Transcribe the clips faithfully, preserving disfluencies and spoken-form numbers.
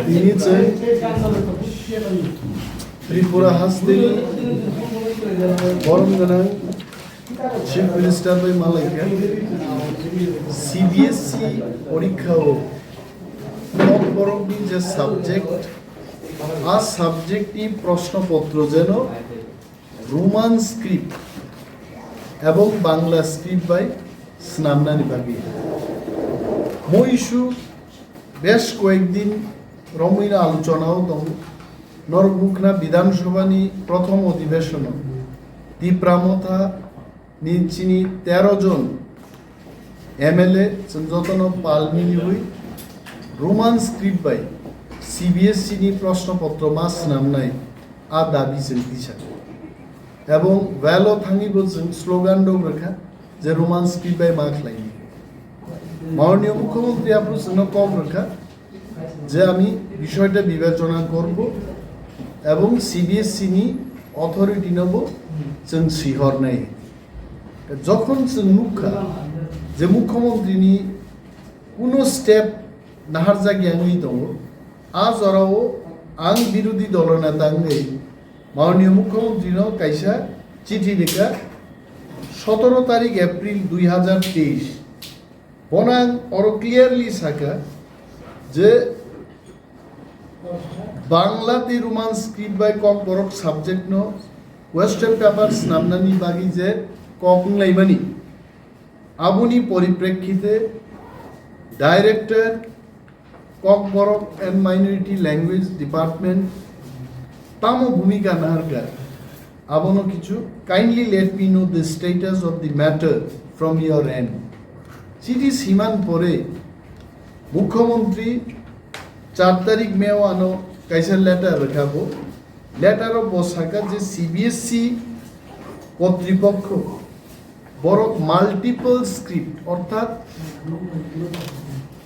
Tini chwng Tripura hasteni borom gwnang Chief Minister bai malaikha C B S E porikha o Kokborokni je subject, a subject ni proshno potro jeno Roman script ebong Bangla script bai swnamnani bagwi. Mo issue besh koyekdin romwino alochonao tongo. Norok nukhna Bidhan Sabha ni prothom odhibeshono Tipra Motha ni chini tero jon M L A chwng jotono pal miliwi Roman script bai C B S E ni proshno potro ma swnamnai a dabi chwng tisa. Ebong well o thangwi bo chwng slogan rok rwkha je Roman script bai ma khlaini. Maunio Mukhyamantri aphuru chwngno kok rwkha je ami bishoyta bibechona korbo ebong C B S E ni authority no bo chwng swihornai. Jokhon chwng nukkha je Mukhyamantri ni kuno step naharjak yangwi tongo, a jorao ang birodhi dolo neta wngwi Maunio Mukhyamantri no kaisa chithi rwkha, sotoro tarik April dui hazar teis. Bono ang oro clearly sakha je Bangla tei Roman script bai Kokborok subject no question paper swnamnani bagwi je kok wnglaimani, aboni poriprekhite Director Kokborok and Minority Language Department tamo bhumika naharkha, abono kichu kindly let me know the status of the matter from your end. Chithi siman pore Mukhyamantri char tarik May o ano kaisa letter rwkha bo. Letter o bo sakha je C B S E kotripokho borok multiple script orthat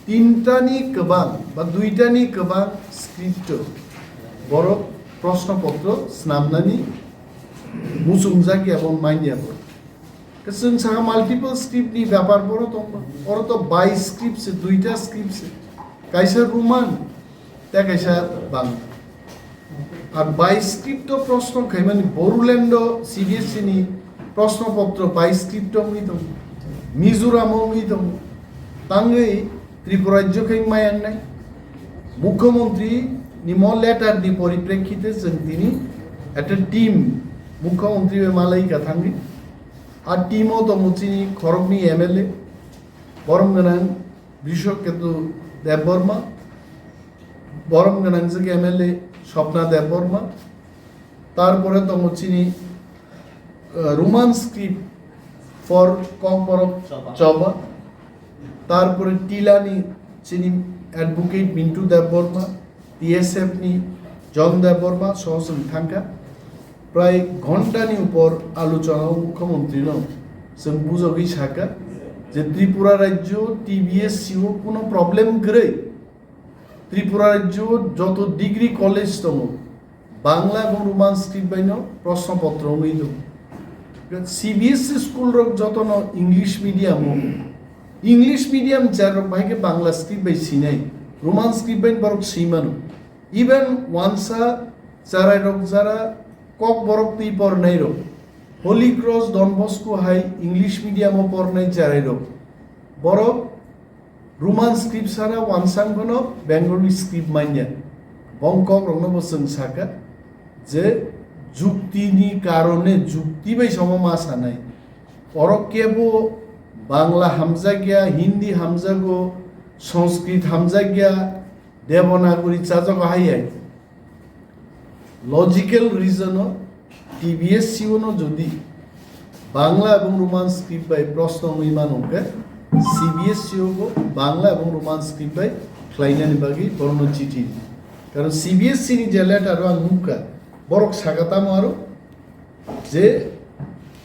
tintani kwbang ba duitani kwbang script o borok proshno potro swnamnani muchungjak ya bo manya bo. Chwng sakha multiple script ni bepar boro tongma. Oro to bai script se, duita script se. Kaisa Roman, tei kaisa Bangla. Ar bai script o proshno khaimani Bodoland o C B S E ni proshno potro bai script o wngwi tongo. Mizoram o wngwi tongo. Tangwi Tripura rajyo khe wngmaya wngnai. Mukhyamantri ni mo letter ni poriprekhite chwng tini ekta team Mukhyamantri bai malaikha thangwi. A team o tongo chini khoroknwi M L A, borom gwnang Brishoketu Debbarma, borom gwnang jwk M L A Swapna Debbarma, tarpore tongo chini, uh, Roman script for Kokborok Choba, tarpore Tilani chini advocate Mintu Debbarma, T S F ni John Debbarma soho chwng thangkha. Prai ghontani upor alochona o Mukhyamantri no chwng bujogwi sakha je Tripura rajyo T B S C o kuno problem kwrwi. Tripura rajyo joto degree college tongo, Bangla ebong Roman script bai no proshno potro wngwi tongo. C B S E school rok joto no English medium o, English medium jar rok bahai khe Bangla script bai sinai, Roman script bai borok simano. Even wansa cherai rok jara Kokborok twi pornai rok, Holy Cross Don Bosco hai English medium o pornai cherai rok, borok Roman script sana wansang phano Bengali script manya. Bongkok rokno bo chwng sakha je jukti ni karone jukti bai samo ma sanai. Oro kebo Bangla hamjakya, Hindi hamjago, Sanskrit hamjakya, Devanagari chajago hai hai. Logical reason o T B S C o no jodi Bangla ebong Roman script bai proshno wngwi mano hwnkhe C B S C o bo Bangla ebong Roman script bai khlainani bagwi borokno chithi ri. Karon C B S C ni je letter o ang nukha, borok saka tamo aro je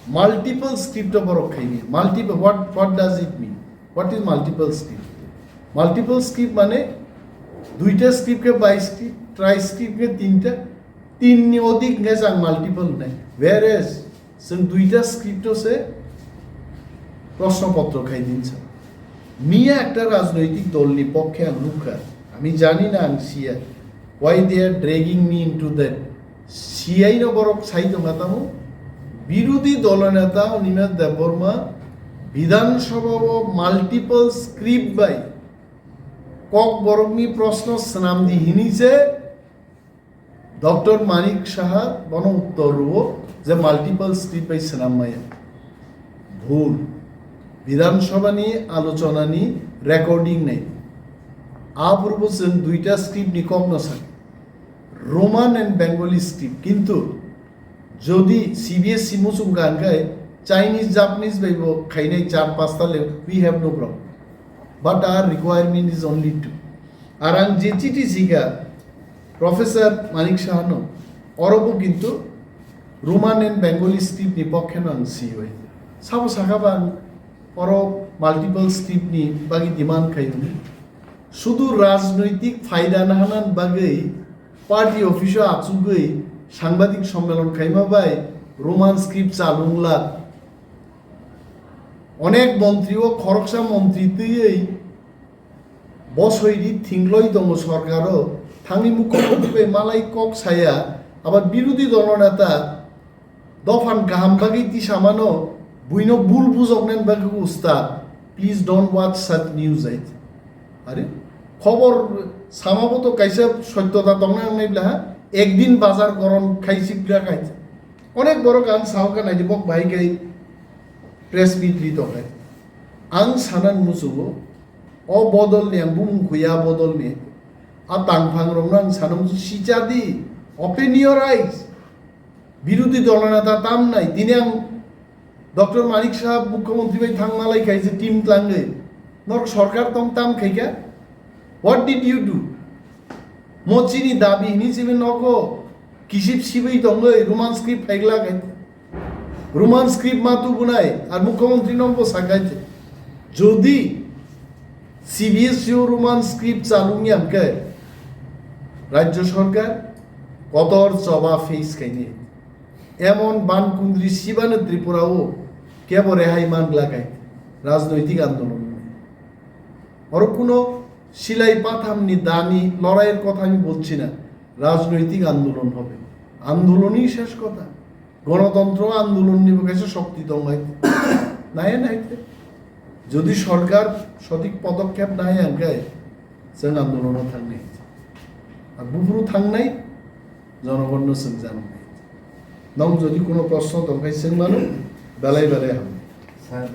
multiple script o borok khaini. Multiple, what, what does it mean? What is multiple script? Multiple script mane duita script khe bai script, trai script khe tinta, tin ni odik hwnkhe jang multiple wngnai. Whereas chwng duita script o se proshno potro khai din sa. Miya ekta rajnoitik dol ni pokkhe ang nukha, ami jani na ang siya, Why they are dragging me into that? C I no borok sai tongma tamo. Birodhi dolo neta Animesh Debbarma Bidhan Sabha o multiple script bai Kokborokni proshno swnamdi hini se Doctor Manik Saha bono uttor rwo je multiple script bai swnam maya. Bhul. Bidhan Sabha ni alochona ni recording nai. Apurbo chwng duita script ni kok no sak. Roman and Bengali script. Kintu jodi C B S E muchung ka hwnkhe Chinese, Japanese bai bo khainai char pasta le, we have no problem. But our requirement is only two. Ar ang je chiti sika Professor Manik Saha no, oro bo kintu Roman and Bengali script ni pokhe no ang siwi. Sabo saka ba ang oro multiple script ni bagi demand khai hwnwi. Sudu rajnoitik phaida nahanan bagwi party office o achugwi sangbadik sommelon khaima bai Roman script chalungla. Onek montri o khoroksa montri twiwi bosoi di thingloi tongo sorkar o, thangwi mukhumontri bai malai kok saya, abar birodhi dolo neta dophan kaham bagwi tisamano, buino bul bujoknani bagwi usta. Please don't watch such news, I think. Are, khobor samabo to kaisa sottota tongna nangnai bla ha, ekdin bazar goron khaisi bla khai. Onek borok ang sao ka naidi bok bahai kai press meet ri tongkhe. Ang sanan musugo, o bodol ni ang bumung khuya bodol ni, a tangphang rokno ang sanan musu sicha di, open your eyes. Birodhi dolo neta tam nai, dini ang Doctor Manik Saha mukhyamantri bai thang malai khai je team tlangwi. Norok sorkar tong tam khai kha? What did you do? Mo chini dabi hini chini nogo kisip sibwi tongwi Roman script phaigla khai. Roman script ma tubunai ar mukhyamantri no bo sakai je. Jodi C B S E o Roman script chalung ya hwnkhe rajya sorkar kotor choba face khaini. Emon ban kundri sibano Tripura o kebo rehai man glakai rajnoitik andolon. Oro kuno silai pathamni dani lorair kotha ami bolchi na, rajnoitik andolon hobe. Andoloni shesh kotha. Gonotontro andolonni bo kaisa shokti tongnai. Nai nai te. Jodi sorkar sothik podokkhep nai angkai, chwng andolono thangnai. Ar buphuru thangnai, jonogonno chwng janai. Nong jodi kuno proshno tongkhai chwng mano, belai belai ham. Sir,